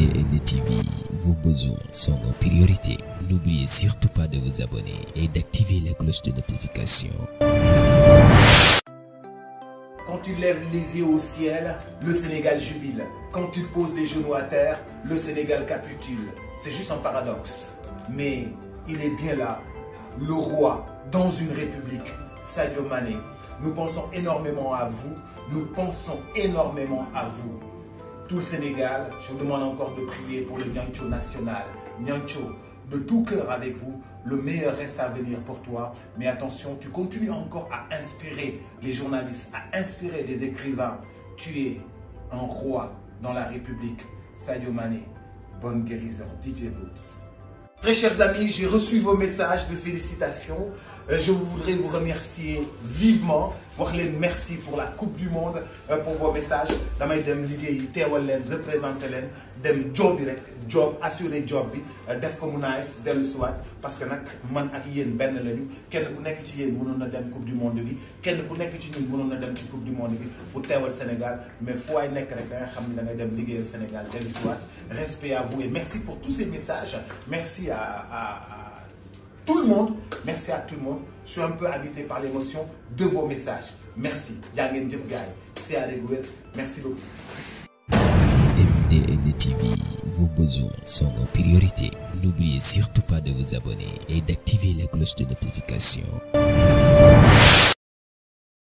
MDN TV, vos besoins sont nos priorités. N'oubliez surtout pas de vous abonner et d'activer la cloche de notification. Quand tu lèves les yeux au ciel, le Sénégal jubile. Quand tu poses les genoux à terre, le Sénégal capitule. C'est juste un paradoxe. Mais il est bien là, le roi, dans une république, Sadio Mané. Nous pensons énormément à vous. Nous pensons énormément à vous. Tout le Sénégal, je vous demande encore de prier pour le Niancho national. Niancho, de tout cœur avec vous, le meilleur reste à venir pour toi. Mais attention, tu continues encore à inspirer les journalistes, à inspirer les écrivains. Tu es un roi dans la République. Sadio Mané, bonne guérison. DJ Boobs. Très chers amis, j'ai reçu vos messages de félicitations. Je voudrais vous remercier vivement. Wax leen merci pour la Coupe du Monde, pour vos messages. Damay dem liggéey teewal leen représenter leen dem job bi rek job assurer job bi def ko mu nice dellu siwaat parce que nag man ak yéen benn lañu kenn ku nekk ci yéen mënoon na dem Coupe du Monde bi kenn ku nekk ci ñun mënoon na dem ci Coupe du Monde bi pour teewal Sénégal mais fu waay nekk rek da nga xam ne da ngay dem liggéeyal Sénégal dellu siwaat. Respect à vous et merci pour tous ces messages. Merci à tout le monde, merci à tout le monde. Je suis un peu habité par l'émotion de vos messages. Merci. C'est à découvrir. Merci beaucoup. MDN TV, vos besoins sont nos priorités. N'oubliez surtout pas de vous abonner et d'activer la cloche de notification.